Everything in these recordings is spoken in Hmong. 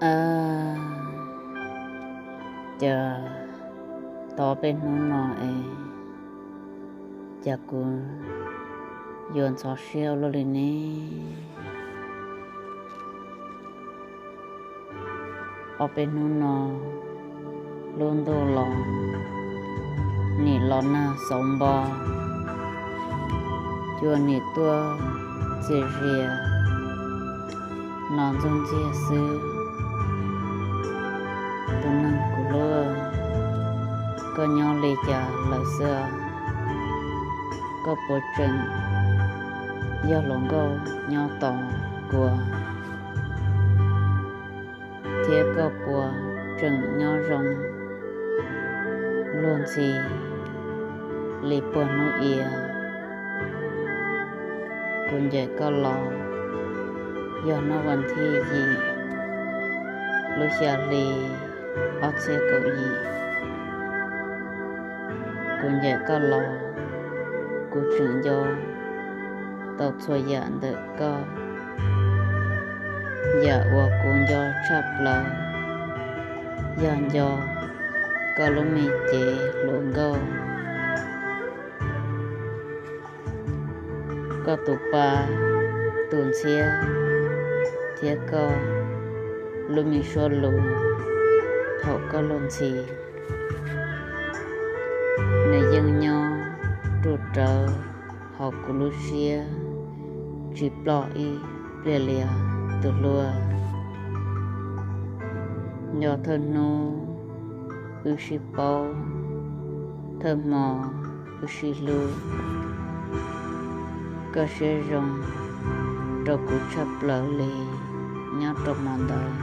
A, cas tau peb hnub no es cas kuv yuav ntxhov siab ua luaj li ne? Ob peb hnub no lub ntuj los nim los nag xauv npo, cua nim tuaj txias zias no ntxuag ntxiag xwb. Tus neeg kuv hlub, koj nyob li cas lawm xwb? Koj puas tseem yog hluas nkauj nyob tos kuv, thiab koj puas tseem nyob zoo luag ntxhi li puag hnub iav? Kuv ncaim koj los yog hnub vas thib yim lub xya hli ob txhiab kaum yim. Kuv ncaim koj los, kuv tseem nco tau txhua yam ntawm koj. Yam uas kuv nco tshaj plaws yog nco koj lub me cev hluas nkauj, koj tus pa tus ntxhiab, thiab koj lub me suab lus thaum koj luag ntxhi. Nws yeej nyob ruj rawv hauv kuv lub siab tsis ploj ib pliag li os tus hluas. Nco thawj hnub wb sib paub, thawj hmo wb sib hlub. Koj siab zoo rau kuv tshaj plaws li nyob rau hmo ntawd.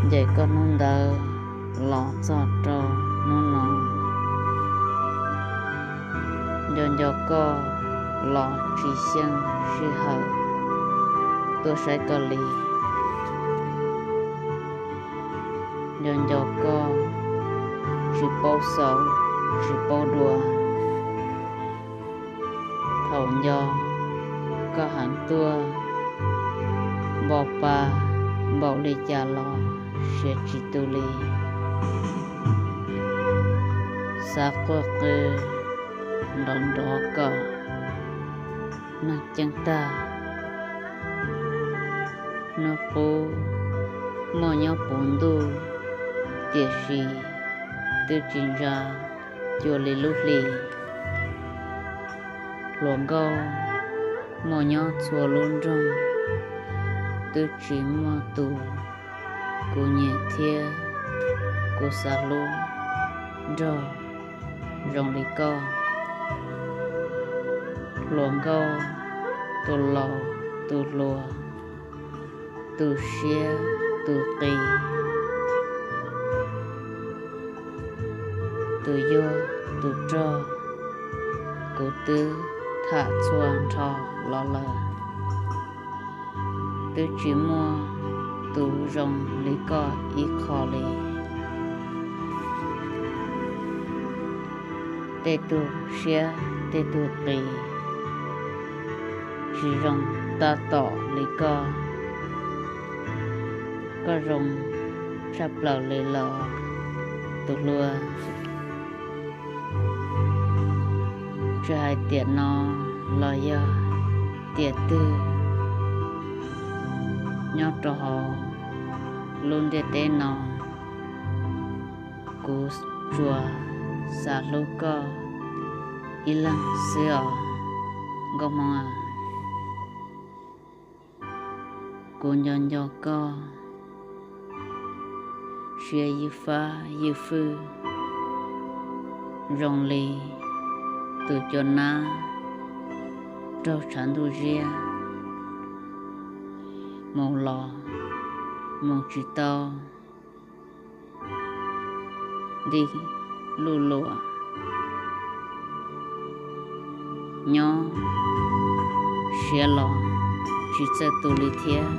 Ncaim koj hnub ntawd los txog rau hnub no, nco nco koj los tsis xyeej sij hawm tuaj saib koj li. Nco nco koj tsis paub xaus tsis paub dua. Thaum nco koj heev tuaj, npo pa npaum li cas los siav tsis tu li. Xav quaj qw nrov nrov kom neeg ceeb tag. Hnub qub muaj nyob puv ntuj, tiam sis twb tsis ntsa cua li lub hli. Hluas nkauj muaj nyob txhua lub nroog, twb tsis muaj tus kuv nyiam thiab kuv xav hlub nrog zoo li koj. Hluas nkauj, tus laus tus hluas, tus siab tus qis, tus yuag tus rog, kuv twb tham txhua nrho los lawm. Twb tsis muaj tus zoo li koj ib qho li. Tej tug siab tej tug qis tsis zoo tab tom li koj. Koj zoo tshaj plaws li los tus hluas. Tsis hais tiam no los yog tiam twg nyob rau hauv lub ntiaj teb no, kuv tsuas xav hlub koj ib leeg xwb os nkauj hmoob. Kuv nco nco koj siab ywj fab ywj fwj zoo li tus cua nab raug tshav ntuj ziab, mus los mus tsis tau, nti luj luam, nyob siav los tsis txawj tu li thiab.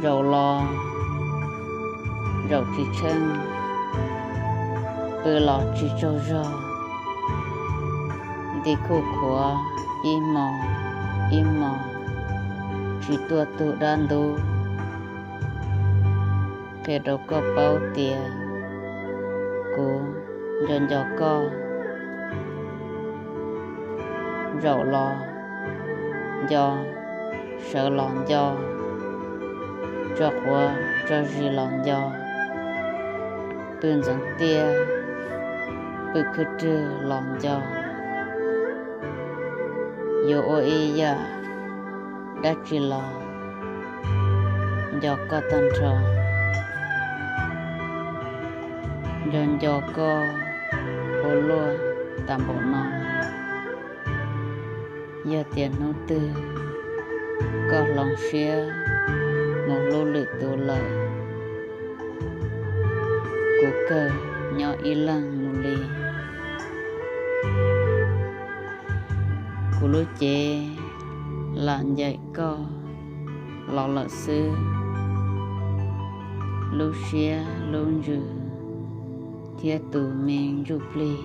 Zaum los zaum tsis tsheej, pw los tsis tsaug zog, Tim khuj khuav ib hmos ib hmos, tsis tuaj tug dab ntub, qhia rau koj paub tias kuv nco nco koj. Zaum los nco, sawv los nco, tso quav tso zis los nco, pw ntxeev tiaj pw khwb rwg los nco. Yuav ua ib yam dab tsi los nco koj tag nrho. Nco nco koj ua luaj tas npaum no. Yog tias hnub twg koj hloov siab mus hlub lwm tus lawm, kuv kawg nyob ib leeg mus li. Kuv lub cev lam ncaim koj los lawm xwb. Lub siab lub ntsws thiab tus me ntsuj plig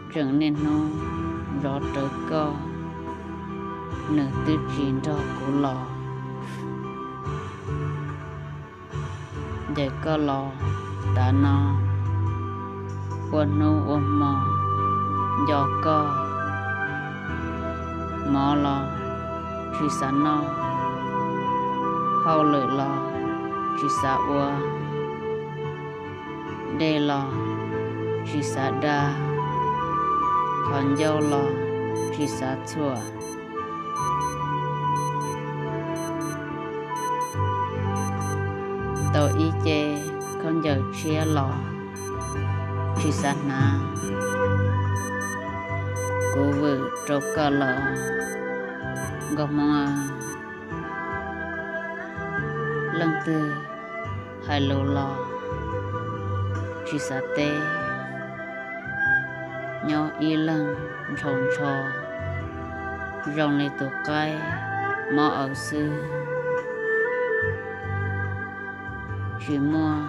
tseem niaj hnub zov rawv koj, nws twb tsis nrog kuv los. Ncaim koj los tas no, ua hnub ua hmo nco koj. Mov los tsis xav noj, hauj lwm los tsis xav ua, dej los tsis xav da, qhov ncauj los tsis xav txhuam. Tau ib ce khaub ncaws tshiab los tsis xav hnav, kuv vwm rau koj lawm nkauj Hmoob. Leej twg hais lus los tsis xav teb, nyob ib leeg ntshaus ntsho zoo li tus qaib mob awv xwb. Tsis muaj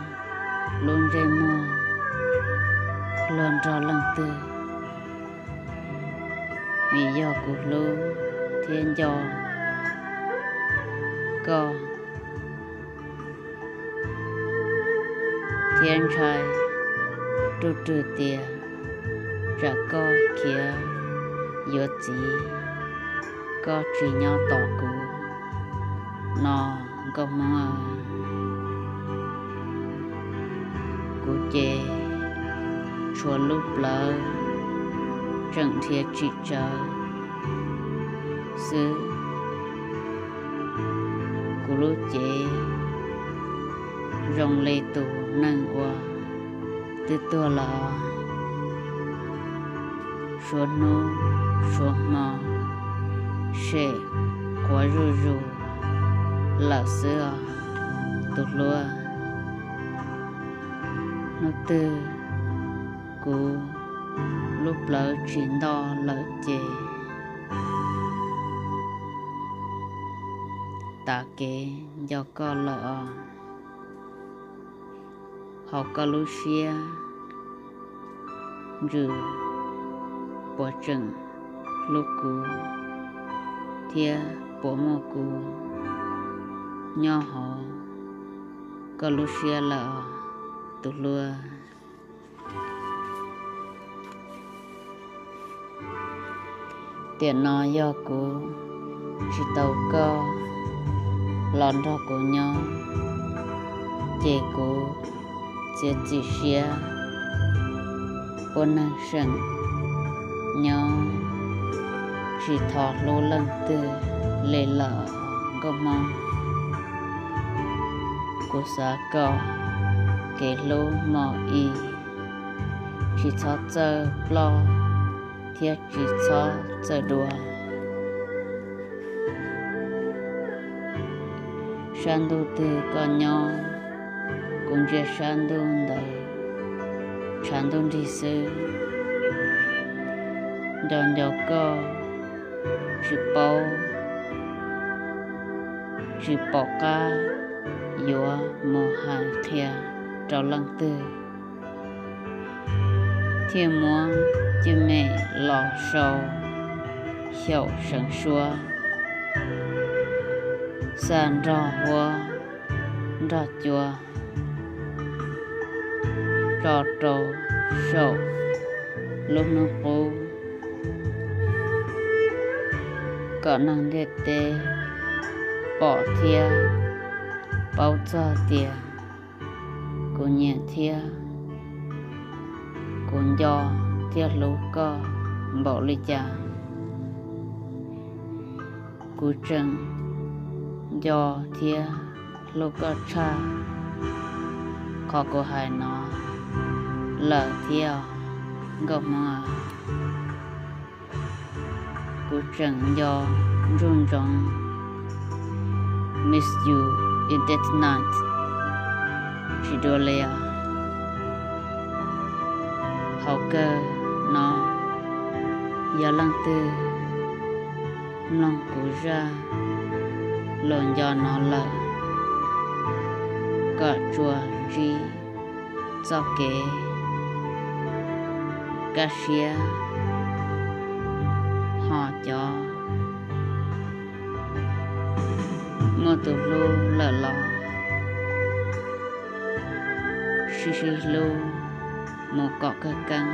lub ntsej muag luag nrog leej twg, vim yog kuv hlub thiab nco koj thiab ntshai ruj rwg tias tsam koj khiav yuav txiv, koj tsis nyob tos kuv no nkauj Hmoob. Kuv ces tshuav lub plawv tseem dhia tsim tsawv xwb. Kuv lub cev zoo li tus neeg uas twb tuag lawm, suav hnub suav hmo sem quav zuj zus lawm xwb os tus hlub. Hnub twg kuv lub plawv tsis ntoj lawm ces tas kev nco koj lawm os. Hauv koj lub siab ntsws puas tseem hlub kuv thiab puas muaj kuv nyob hauv koj lub siab lawm os tus hlub. Tiam no yog kuv tsis tau koj los nrog kuv nyob, ces kuv txiav txim siab ua neeg seem nyob, tsis thov hlub leej twg li lawm nkauj Hmoob. Kuv xav kom kev hlub hmo i tsis txhob txawj ploj thiab tsis txhob txawj dua. Sab ntuj twg koj nyob, kuv ntsia sab ntuj ntawd tshav ntuj nrig xwb. Nco nco koj, tsis paub, tsis pom qab yuav mus hais qhia rau leej twg. thiaj muab cwj mem los sau xyaum seev suab, xa nrog huab nrog cua tso rau saum lub hnub qub, kom neeg ntiaj teb pom thiab paub txog tias kuv nyiam thiab kuv nco thiab hlub koj npaum li cas. Kuv tseem nco thiab hlub koj tshaj qhov kuv hais no lawm thiab, nkauj Hmoob. Kuv tseem nco ntsuj ntsoov, miss you, Edith Night, tsis dua li os. Hauv kawg no, yog leej twg mloog kuv zaj lus nco no lawm, kom tsuas ntsib txoj kev kaj siab, ho cov muaj tus hlub lawm los sib sib hlub mus kom kawg keeb.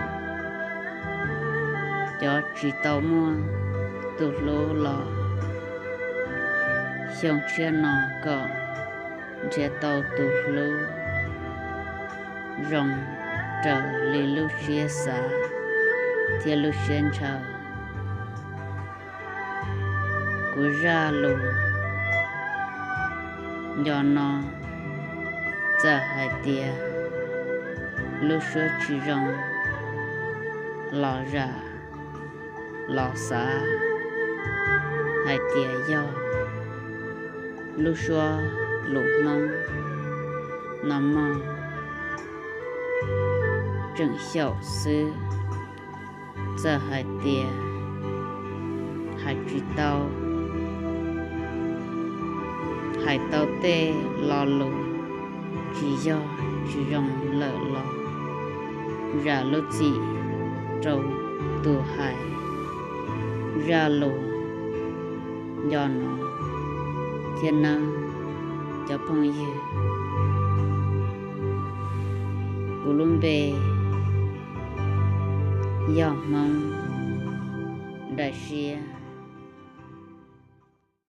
Cov tsis tau muaj tus hlub los xyoo tshiab no kom nrhiav tau tus hlub zoo raws li lub siab xav thiab lub siab ntshaw. Kuv zaj lus nco no, txawm hais tias lub suab tsis zoo los zam los xav hais tias yog lub suab lus Hmoob no mog, tseem xyaum xwb. Txawm hais tias hais tsis tau, hais tau tej lo lus tsis yog tsis zoo lawm los zam lub txim rau tus hais zaj lus nco no thiab nawb cov phooj ywg. Kuv lub npe yog Hmoob Daim Siab.